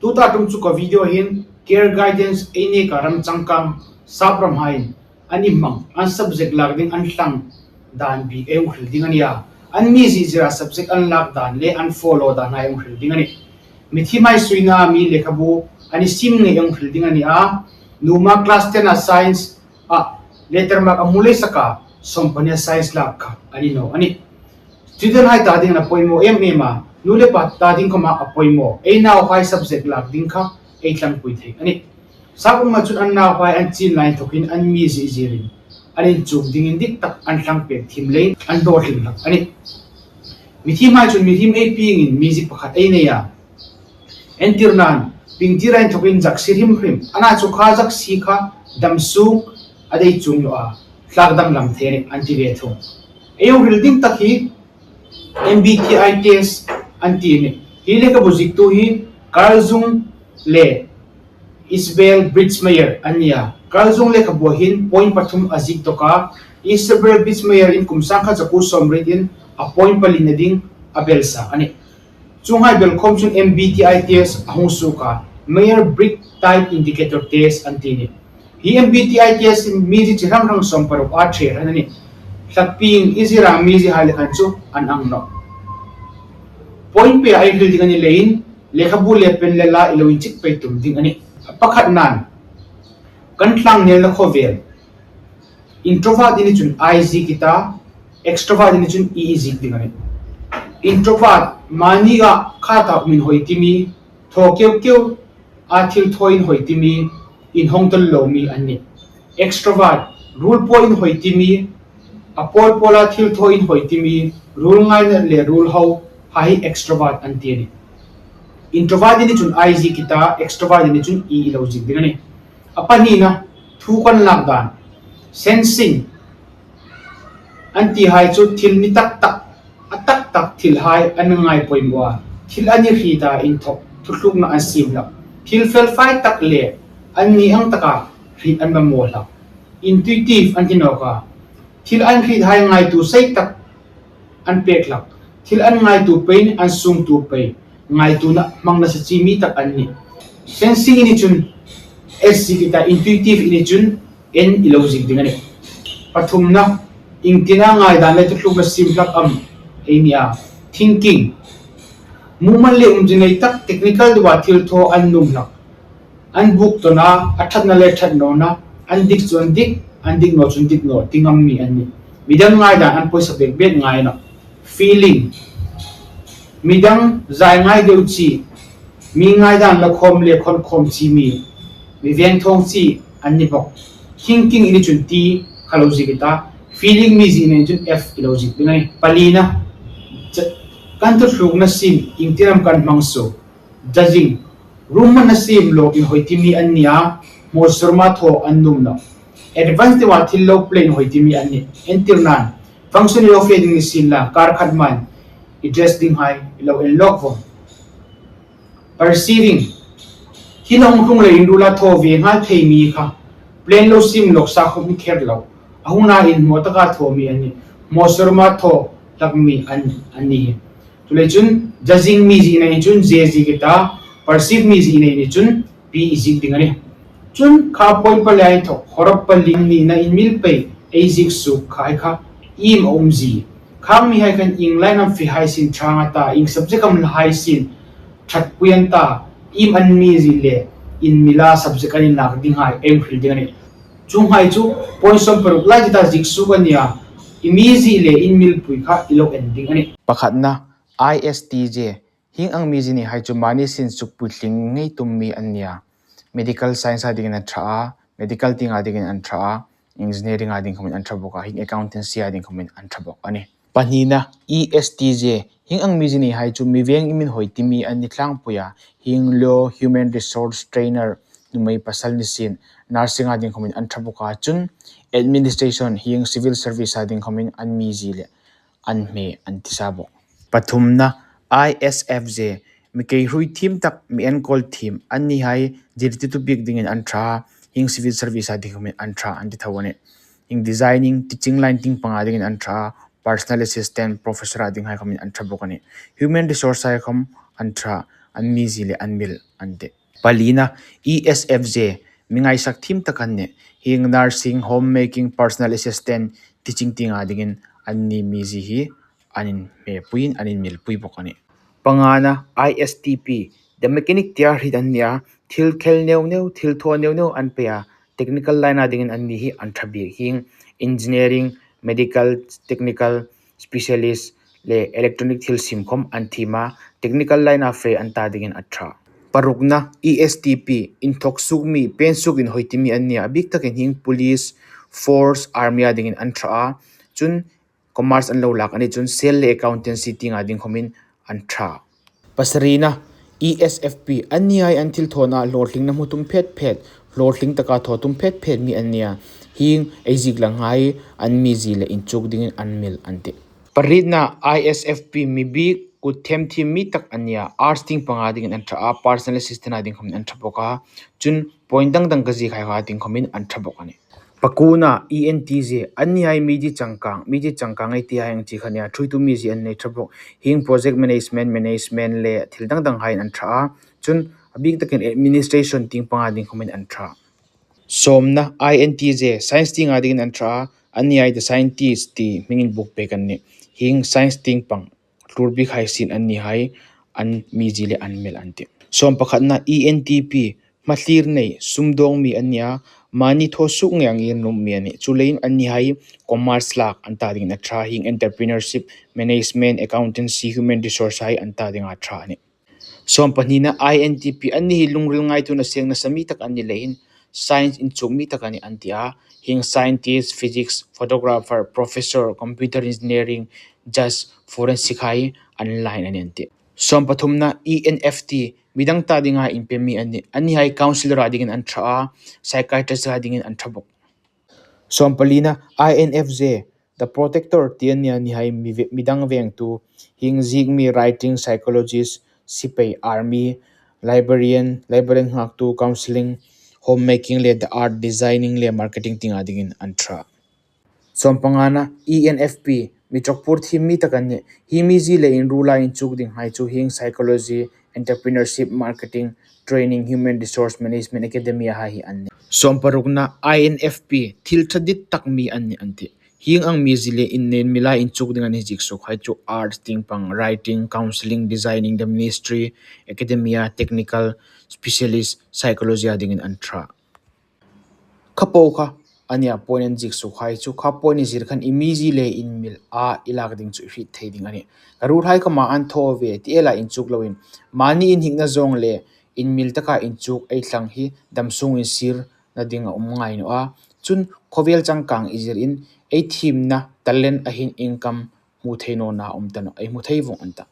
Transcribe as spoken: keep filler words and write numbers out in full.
Tuta ṭum chu ka video hin career guidance ei nêka ram changkâng sap ram haiin an hmang, an subject lâk ding an thlang dân bîk ei hung hril ding a nih a. An mizie zira subject an lâk dân le an follow dâna ei hung hril ding a nih. Mithiemhai suina mi lekhabu an siem ngei ei hung hril ding a nih a. Nuhmei class ten-a science-a letter mark a hmu lei saka, sawmpahni science lâk kha a ni naw a nih. Studenthai ta dingin a poimaw êm êm a, nu le pa ta ding khawma a poimaw. Ei nauhai subject lâk ding kha ei tlangpui thei a nih. Sap ram chun an nauhai an chin lai inthokin an mizie zirin an inchuk ding indik tak an thlang pêk thiem leiin an hlawtling hlak a nih. Mithiemhai chun mithiem ei piengin mizie pakhat ei nei a, entirnan piengtir inthokin zaksi hrim hrim, ana chu kha zaksi kha dam sûng, a dei chuong naw a, tlâk danglam thei a nih an ti ve thung. Ei hung hril ding tak hi M B T I test an ti a nih. Hi lekhabu ziektu hi Carl Jung le Isabel Briggs Myers an nih a. Carl Jung lekhabua hin point pathum a ziek dawk a, Isabel Briggs Myers-in kum sângkhat zakuo sâwmrietin a point palina ding a belsa a nih. Chuonghai bel khawm chun M B T I test a hung suok a, Myers-Briggs Type Indicator Test an ti a nih. Hi M B T I test-in mizie chi hrang hrang sâwmparuk a ṭhe hran a nih. Hlapieng i zira miziehai le khan chu an ang nawh. Point pea ei hril ding a ni leiin lekhabu le pen le la i lo inchik pei tum ding a nih. A pakhatnan, kan tlângnêlna khawvêl. Introvert i ni chun I ziek i ta, extrovert i ni chun E i ziek ding a nih. Introvert, mâni a kha tak min hoi ti mi, thaw keu keu a thil thaw inhoi ti mi, inhawng tawl lo mi an nih. Extrovert, ruol pua inhoi ti mi, a pawl pawla thil thaw inhoi ti mi, ruol ngaina le ruol hauhai hi extrovert an ti a nih. Introvert i ni chun I ziek i ta, extrovert i ni chun E i lo ziek ding a nih. A pahnina, thu kan lâk dân. Sensing an tihai chu thil ni tak tak, a tak tak thilhai an ngai poimaw a, thil an hrieta inthok thutlûkna an siem hlak. Thil felfai tak le an ni ang taka hriet an mamaw hlak. Intuitive an ti nâwk a, thil an hriethai ngaituo sei tak an pêk hlak. Thil an ngaituo peiin an suongtuo pei, ngaituona hmang nasa chi mi tak an nih. Sensing i ni chun S ziek i ta, intuitive i ni chun N i lo ziek ding a nih. Pathumna, iengtin a ngaidân le thutlûkna siem hlak am ei ni a. Thinking, mumal le umzie nei tak, technical deua thil thaw an nuom hlak. An bûk tawn a, a ṭhatna le ṭhat nawna, an dik chu an dik, an dik naw chu an dik naw ti ngam mi an nih. Midang ngaidân an pawisa bêk bêk ngai nawh. Feeling, midang zai ngai deu chi, mi ngaidân la khâwm le khawn khâwm chi mi, mi vêngthawng chi an ni bawk. Thinking i ni chun T kha lo ziek i ta, feeling mizie i ni chun F i lo ziek ding a nih. Palina, ch-, kan thutlûkna siem iengtin am kan hmang suok. Judging, ruom hmangna siem lo inhoi ti mi an ni a, hmawsaruma thaw an nuom nawh. Advance deua thil lo plan inhoi ti mi an nih. Entirnan, function i lo fe ding ni sienla, kâr khat man i dress dinghai i lo en lâwk vawng. Perceiving, thil hung tlung le inruola thaw ve nghal thei mi kha, plan lo siem lâwk sa khawm kher lo, a huna inhmaw taka thaw mi an nih. Hmawsaruma thaw hlak mi an, an ni hi. Chuleiin chun, judging mizie i nei chun J ziek i ta, perceive mizie i nei chun P i ziek ding a nih. Chun kha point pali inthok, khawrap pali nina inmil pei ei ziek suok khai kha iem a umzie. Khang mihai khan ieng line am fe hai sien ṭha ang a ta, ieng subject am la hai sien ṭhatpui an ta, iem an mizie le inmila subject an inlâk dinghai ei hril ding a nih. Chuonghai chu point sawmparuk lai ti ta ziek suok a nih a, i mizie le inmilpui kha i lo en ding a nih. Pakhatna, I S T J, hieng ang mizie nihai chu mani sien sukpuitling ngei tum mi an ni a. Medical science-a dingin an ṭha a, medical tienga dingin an ṭha a, engineering-a ding khawmin an ṭha bawk a, hieng accountancy-a ding khawmin an ṭha bawk a nih. Pahnina, E S T J, hieng ang mizie nihai chu mi vêng i min hoi ti mi an ni tlangpui a, hieng law, human resource trainer, nuhmei pasal ni sien, nursing-a ding khawmin an ṭha bawk a, chun administration, hieng civil service-a ding khawmin an mizie le an hme an ti sa bawk. Pathumna, I S F J, mi keihruoi thiem tak, mi enkawl thiem an nihai, zirtirtu bik dingin an ṭha, hieng civil service-a ding khawmin an ṭha an ti tho a nih. Hieng designing, teaching line tieng panga dingin an ṭha, personal assistant, professor-a dinghai khawmin an ṭha bawk a nih. Human resource-hai khawm an ṭha, an mizie le an mil an tih. Palina, E S F J, mi ngaisak thiem tak an nih. Hieng nursing, homemaking, personal assistant, teaching tienga dingin anni mizie hi an inhmepuiin, an inmilpui bawk a nih. Pangana, I S T P, the mechanic tia hriet an nih a, thil khel neu neu, thil thaw neu neu an pei a, technical line-a dingin anni hi an ṭha bik. Hieng engineering, medical, technical, specialist le electronic thil sim khom an thiem a, technical line-a fe an ta dingin a ṭha. Parukna, E S T P, inthawk suok mi, pen suok inhawi ti mi an nih a, a bik takin hieng police, force, army-a dingin an ṭha a. Chun commerce an lo lak a nih chun sale le accountancy tienga ding khomin an ṭha. Pasarina, E S F P, anni hai an thil thawna hlawtlingna hmu tum phet phet, hlawtling taka thaw tum phet phet mi an nih a. Hieng ei ziek lang hai an mizie le inchuk dingin an mil an tih. Parietna, I S F P, mi bik kut them thiem mi tak an nih a, arts tieng panga dingin an ṭha a, personal assistant-a ding khomin an ṭha bawk a. Chun point dang dang ka ziek hai kha ding khomin an ṭha bawk a nih. Pakuona, E N T J, anni hai media changkang, media changkang ei ti hai ang chi kha nia, ṭhuoitu mizie an nei ṭha bawk. Hieng project management, management le thil dang dang haiin an ṭha a. Chun a bik takin administration tieng panga ding khomin an ṭha. Sawmna, I N T J, science tienga dingin an ṭha a, anni hai the scientist ti hming inbuk pek an nih. Hieng science tieng pang tlur bik hai sien anni hai an mizie le an mil an tih. Sawm pakhatna, E N T P, hmathlir nei, sumdawng mi an nih a, mani thaw suok ngei ang in nuom mi an nih. Chuleiin anni hai commerce lak an ta dingin a ṭha, hieng entrepreneurship, management, accountancy, human resource hai an ta dinga ṭha a nih. Sawm pahnina, I N T P, anni hi lungril ngaituona seng nasa mi tak an ni leiin science inchuk mi tak a nih an ti a, hieng scientist, physics, photographer, professor, computer engineering, judge, forensic hai an line a nih an tih. Sawm pathumna, E N F T, midang ta dinga inpe mi an nih. Anni hai counselor-a dingin an ṭha a, psychiatrist-a dingin an ṭha bawk. Sawm palina, I N F J, the protector ti an nih a, anni hai mi ve-, midang vengtu, hieng ziek mi, writing, psychologist, sipai, army, librarian, librarian nghaktu, counselling, homemaking le the art, designing le marketing tienga dingin an ṭha. Sawm pangana, E N F P, mi chawkpur thiem mi tak an nih. Hi mizie le inruola inchuk ding hai chu hieng psychology, entrepreneurship, marketing, training, human resource management, academia hai hi an nih. Sawm parukna, I N F P, thil ṭha dit tak mi an nih an tih. Hieng ang mizie le inmila inchuk ding an ziek suok hai chu arts tieng pang, writing, counselling, designing, the ministry, academia, technical, specialist, psychology-a dingin an ṭha. Kha po kha, anni a point an ziek suok hai chu, kha point i zir khan i mizie le inmil a i lak ding chu i hriet thei ding a nih. Ka ruolhai khoma an thaw ve ti ela inchuk loin, mani inhnikna zawng le inmil taka inchuk ei thlang hi dam sung insirna ding a um ngai naw a. Chun khawvel changkang i zirin ei thiemna talent-a hin income hmu thei nawna um ta nawh, ei hmu thei vawng an tah.